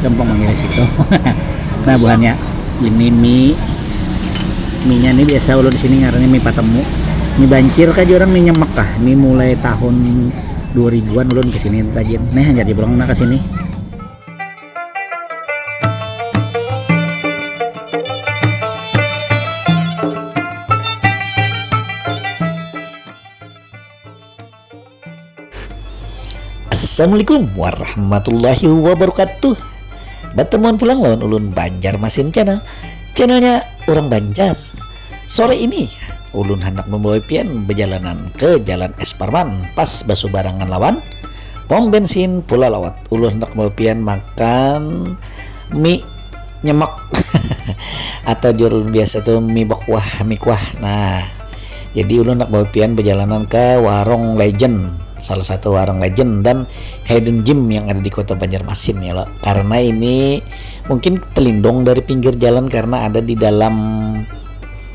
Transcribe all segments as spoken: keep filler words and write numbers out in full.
Gampang mangiris itu. Nah, buhannya ini mie, mie nya nih biasa ulun di sini ngarannya mie patemu. Mie bancir kah, orang mie nyemek kah? Ini mulai tahun dua ribuan ulun ke sini rajin. Nah, jadi pulang nah ke sini. Assalamualaikum warahmatullahi wabarakatuh. Bertemuan pulang lawan ulun Banjar Masin Channel. Channelnya orang Banjar. Sore ini ulun hendak membawa pian berjalanan ke Jalan Esparman, pas basubarangan lawan pom bensin Pulau Lawat. Ulun hendak membawa pian makan mie nyemek atau jurul biasa tuh mie bekuah, mie kuah. Nah, jadi ulun nak bawa pian berjalanan ke warung legend, salah satu warung legend dan hidden gem yang ada di kota Banjarmasin ya lo. Karena ini mungkin terlindung dari pinggir jalan karena ada di dalam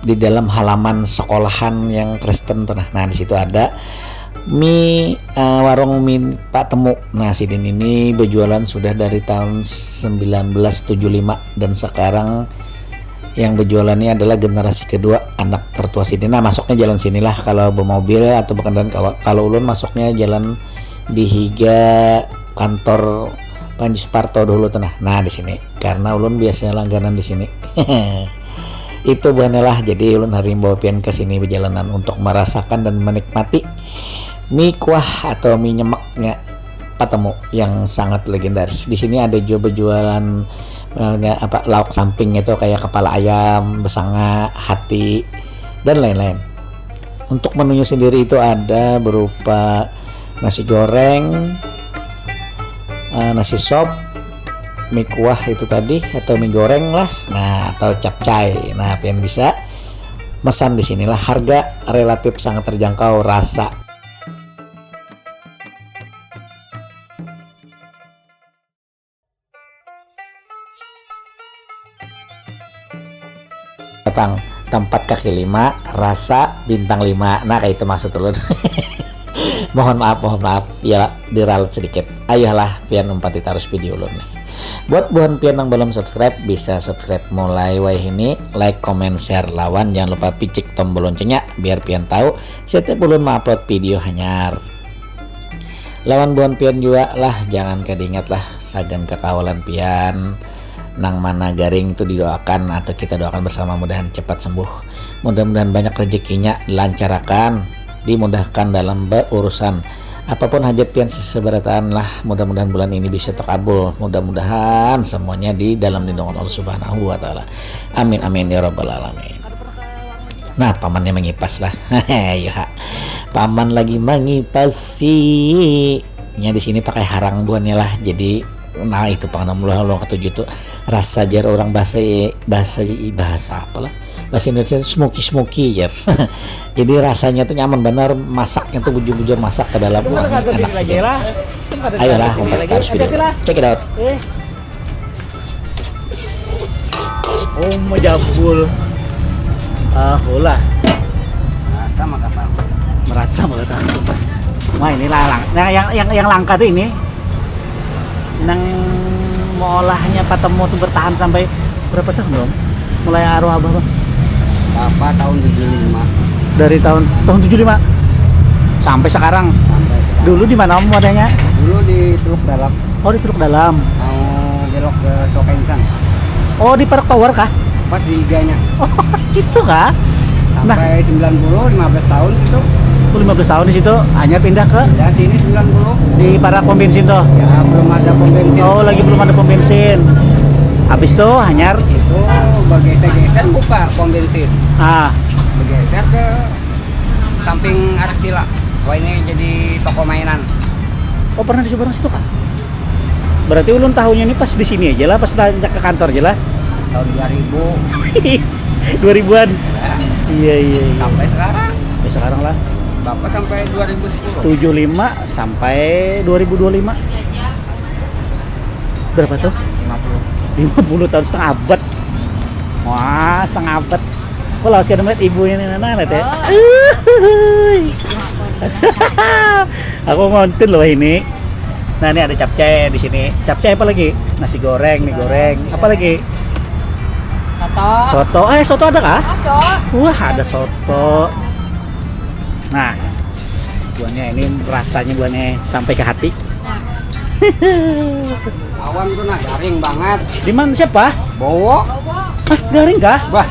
di dalam halaman sekolahan yang Kristen tuh. Nah, nah di situ ada mie uh, warung mie Pak Temu. Nah, sidin ini berjualan sudah dari tahun sembilan belas tujuh lima dan sekarang yang berjualan ini adalah generasi kedua anak tertua sidin. Nah, masuknya jalan sinilah kalau bermobil atau berkendaraan. Kalau ulun masuknya jalan di higa kantor Panji Suparto dulu tuh nah. Nah, di sini karena ulun biasanya langganan di sini. Itu buhannya lah, jadi ulun hari bawa pian ke sini berjalanan untuk merasakan dan menikmati mie kuah atau mie nyemeknya Patemu yang sangat legendaris. Di sini ada juga berjualan eh, apa lauk samping itu kayak kepala ayam, besanga, hati dan lain-lain. Untuk menunya sendiri itu ada berupa nasi goreng, eh, nasi sop, mie kuah itu tadi atau mie goreng lah, nah atau capcay. Nah, pian bisa mesan di sinilah, harga relatif sangat terjangkau, rasa. Tentang tempat kaki lima, rasa bintang lima. Nah, kayak itu maksud ulun. Mohon maaf, mohon maaf. Ya, diralat sedikit. Ayolah, pian umpati terus video ulun nih. Buat buhan pian yang belum subscribe, bisa subscribe mulai wayah ini, like, comment, share, lawan jangan lupa picik tombol loncengnya biar pian tahu setiap ulun mengupload video hanyar. Lawan buhan pian jua lah, jangan kada ingat lah, sagan kakawalan pian nang mana garing tu didoakan atau kita doakan bersama mudahan cepat sembuh. Mudah-mudahan banyak rezekinya, dilancarakan, dimudahkan dalam berurusan. Apapun hajat pian seseberataan lah, mudah-mudahan bulan ini bisa terkabul. Mudah-mudahan semuanya di dalam lindungan Allah Subhanahu wa taala. Amin amin ya rabbal alamin. Nah, pamannya mengipas lah. Iya. Paman lagi mengipasi. Nya di sini pakai harang buannya lah. Jadi nah itu pang enam puluh lawan ketujuh tuh rasa jar orang bahasa bahasa bahasa apa lah, bahasa Indonesia itu smoky smoky jar. Jadi rasanya tuh nyaman benar, masaknya tuh bujur-bujur masak ke dalam. Wah, enak sih. Ayolah, umpat harus video. Check it out. Oh, majabul. Ah, ulah. Merasa maka tahu. Merasa maka tahu. Wah, ini lalang. Nah, yang yang yang langka tuh ini. Nang mengolahnya Patemu tuh bertahan sampai berapa tahun, Bang? Mulai arwah Abah, Bang? Bapak tahun tujuh lima. Dari tahun tahun tujuh lima sampai sekarang. Sampai sekarang. Dulu di mana, Om, wadahnya? Dulu di Teluk Dalam. Oh, di Teluk Dalam. Mau belok ke Sokensan. Oh, di Park Tower kah? Pas di higanya. Oh, situ kah? Nah. Sampai sembilan puluh, lima belas tahun situ. Oh, lima belas tahun di situ, hanya pindah ke Pindah sini sembilan puluh. Di Park pom bensin tuh. Ya, belum ada pom bensin. Oh, lagi belum ada pom bensin. Habis tuh hanyar Habis itu bergeser-geser buka pom bensin. Ah, Bergeser ke samping Arsila. Wah, ini jadi toko mainan. Oh, pernah di seberang situ kah? Berarti ulun tahunya ini pas di sini aja lah, pas ke kantor aja lah. Tahun dua ribu. Dua ribuan. Ya. Iya, iya, iya. Sampai sekarang. Sampai sekarang lah. Bapak sampai dua ribu sepuluh. Tujuh lima sampai dua ribu dua lima. Berapa tuh? Lima puluh. Lima puluh tahun, setengah abad. Wah, setengah abad. Aku lawas kada melihat ibu ini, nana, lihat ya. Oh. Uhuy. Aku ngonten loh ini. Nah, ini ada capcay di sini. Capcay apa lagi? Nasi goreng, mie goreng. Apa lagi? Soto. Soto. Eh, soto ada kah? Ada. Wah, ada soto. Nah, buahnya ini rasanya buahnya sampai ke hati. Awan tuh nah garing banget. Di mana siapa? Bowo. Ah, garing kah? Bah,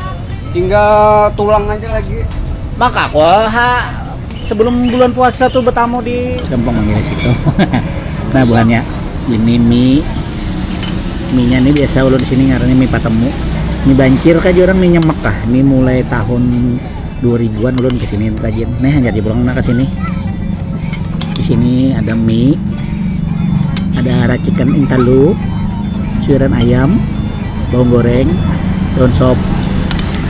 tinggal tulang aja lagi. Maka aku ha sebelum bulan puasa tuh bertamu di gampang manggil situ. Nah, buahnya ini mie. Mie-nya ini biasa ulun di sini ngarannya mie patemu. Mie bancir kah orang mie nyemek kah? Mie mulai tahun dua ribuan ulun ke sini rajin. Nah, jadi pulang nah ke sini. Di sini ada mie, ada racikan intalu, suiran ayam, bawang goreng, daun sop.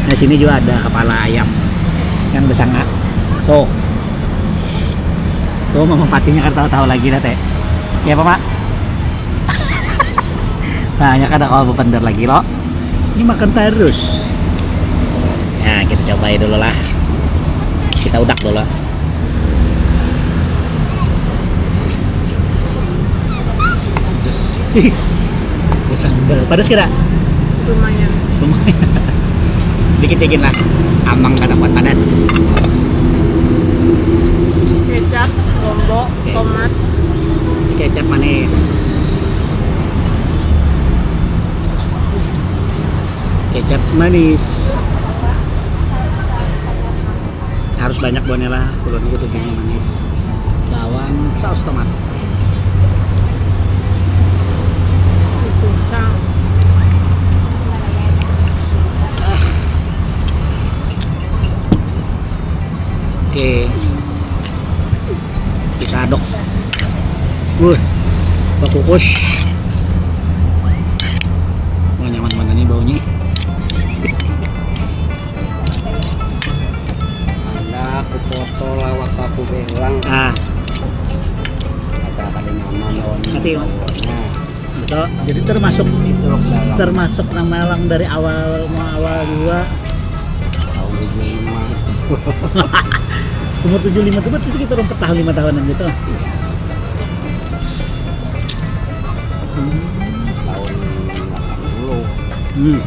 Nah, sini juga ada kepala ayam yang bersangak. Tuh. Tuh, mama patinya kada tahu-tahu lagi dah, Teh. Ya, apa, Mak? Nah, hanya kada kalau bener lagi, lo. Ini makan terus. Nah, kita cobai dulu lah. Kita udak dulu. Pedes. Ih, sambal. Pedes kira? Lumayan. Lumayan. Dikit-dikit lah. Amang kada kuat pedes. Kecap, lombok, Oke. Tomat. Kecap manis. Kecap manis. Harus banyak buahnya lah, kulon itu tujuannya manis. Lawan saus tomat. Pisang. Oke. Kita aduk. Wuh, bakukus. Wah, nyaman mana nih baunya. Anda aku foto lawak aku belang. Ah, Asa kada nyaman lawan. Mati, Wan. Nah, betul. Jadi termasuk itu loh dalam. Termasuk nang malang dari awal mau awal dua. Tahun tujuh lima. Umur tujuh lima tuh berarti sekitar empat tahun lima tahunan gitu. Tahun delapan puluh. Hmm.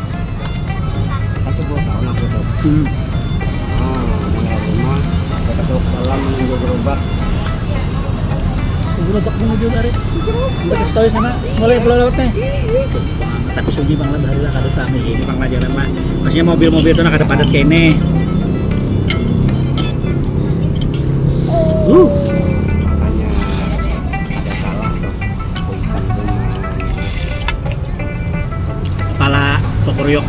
Kan sepuluh tahun aku tuh. Hmm. Nah, mulai rumah, aku ketuk dalam menunggu gerobak. Gerobak menuju dari. Kita kasih tahu sana. Mulai pulau lewat nih. Tapi sunyi banget hari lah kada sama ini bang lah jalan lah. Maksudnya mobil-mobil itu nak ada padat kayak ini. Uh, Makanya ada salah tuh. Kuitan tuh mah. Kepala tokoryok.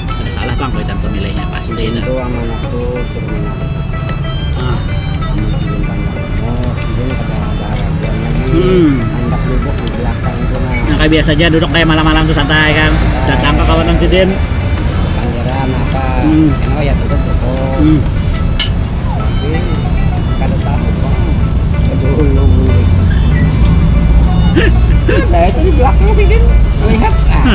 Ada salah bang, kuitan tuh milihnya pasti Sidin ini. Tuh amanah tuh suruh mengawas. Ah, Amun sidin panjang umur, sidin kada ada harapan lagi. Hmm. Handak duduk di belakang tuh nah. Nah, kayak biasa aja duduk kayak malam-malam tuh santai kan. Datang ke kawanan sidin. Pangeran apa? Hmm. Oh ya tutup tutup. Hmm. Tapi kada tahu bang. Kedulung. Ada itu di belakang sidin. Lihat. Ah.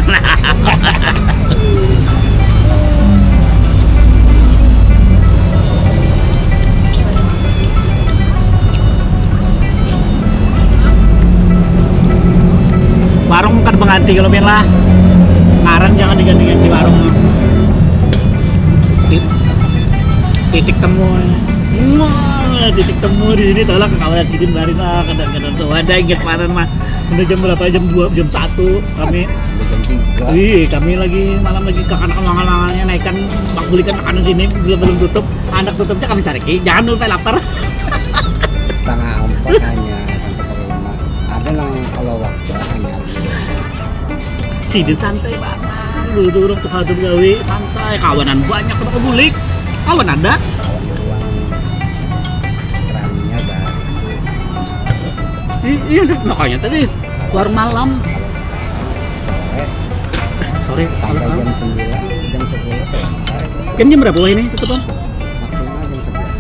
Warung kada mengganti kalau pian lah. Ngaran jangan diganti-ganti warung. Tit- Titik temu. Wah, titik temu di sini tolak ke kawanan sidin bari lah, kadang-kadang tuh ada ingat paran mah. Udah jam berapa? Jam dua, jam satu kami. Udah jam tiga. Ih, kami lagi malam lagi ke kanak langan-langannya naikan bak bulikan makanan sini belum belum tutup. Anak tutupnya kami sariki. Jangan lupa lapar. Setengah empat hanya sampai ke rumah. Ada nang kalau waktu hanya Sidin santai banget. Dulu tuh orang tuh ada gawe santai. Kawanan banyak udah kebulik. Kawan ada. Kawan doang. Keraminya baru. I- Iya, makanya tadi warung malam. Kalau sekarang sore Sorry, sampai malam. Jam sembilan, jam sepuluh selesai. Kan jam berapa wah ini tutupan? Maksimal jam sebelas.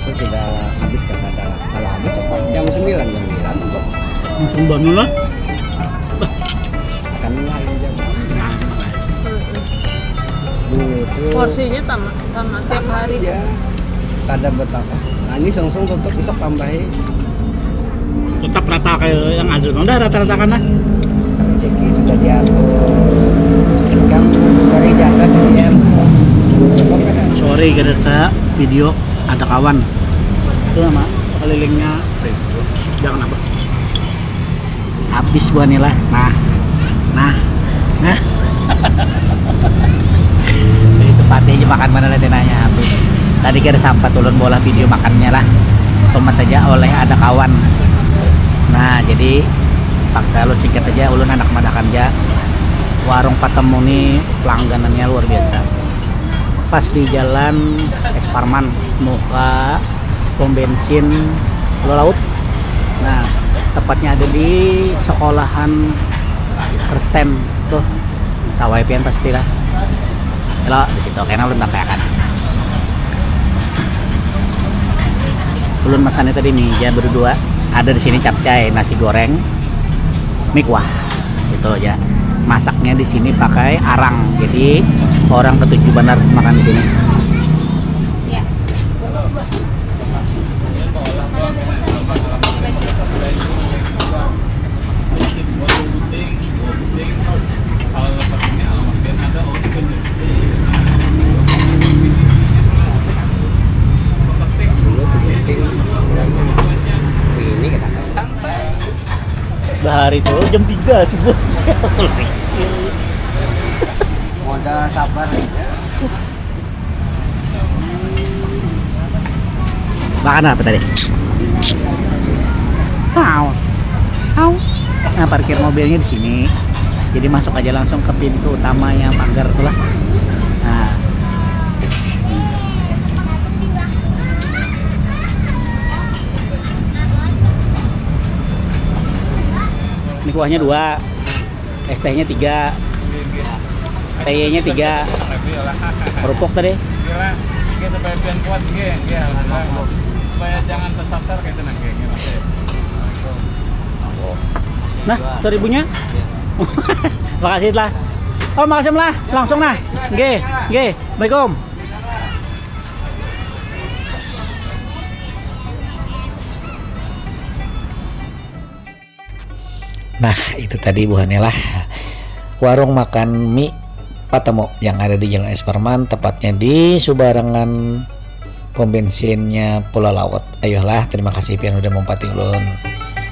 Itu sudah habis kata dalam. Kalau habis cepat jam sembilan, jam sembilan untuk Langsung bangun lah. akan lain jam. Nah, Dulu itu Porsinya sama, sama setiap hari. Ya, kada betapa. Ini sungsung tutup, isok tambahi. Tetap rata kayak yang ada. Udah rata-rata kan lah. Rezeki sudah diatur. Kan dari jatah sekian. Cukup kan? Sorry, kita video ada kawan. Itu nama sekelilingnya. Jangan apa? Habis buah ni lah. Nah. Nah. Nah. Itu pati aja makan mana nanti nanya habis. Tadi kira sampai tulun bola video makannya lah. Setomat aja oleh ada kawan. Nah, jadi paksa lu singkat aja ulun anak madakan aja. Warung Patemu ni pelangganannya luar biasa. Pas di jalan Esparman, muka pom bensin Pulau Laut. Nah, tepatnya ada di sekolahan Kristen tuh. Tahu pian pastilah. Kalau di situ kena belum tahu kan. Ulun masannya tadi meja berdua. Ada di sini capcay, nasi goreng, mie kuah. Itu aja. Masaknya di sini pakai arang. Jadi orang ketujuh benar makan di sini. Ini kita santai. Bahari tuh jam tiga subuh. Modal sabar aja. Makan apa tadi? Tahu. Tahu. Nah, parkir mobilnya di sini. Jadi masuk aja langsung ke pintu utamanya pagar tuh lah. Nah. Ini kuahnya dua, es tehnya tiga, T Y-nya tiga, kerupuk tadi. Gila, gila supaya pian kuat, gila, gila, supaya jangan tersasar gitu nah, gila, gila. Nah, seribunya. Makasih lah. Oh, makasih lah. Langsung nah. G, G. Assalamualaikum. Nah, itu tadi buhannya lah. Warung makan mie Patemu yang ada di Jalan Esparman, tepatnya di subarangan pom bensinnya Pulau Laut. Ayolah, terima kasih pian udah mumpati ulun.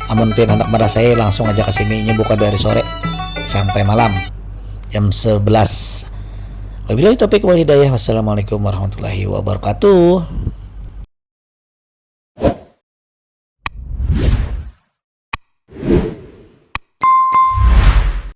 Amun pian anak merasai, langsung aja ke sini. Ini buka dari sore sampai malam jam sebelas. Wabillahi taufiq wal hidayah. Wassalamualaikum warahmatullahi wabarakatuh.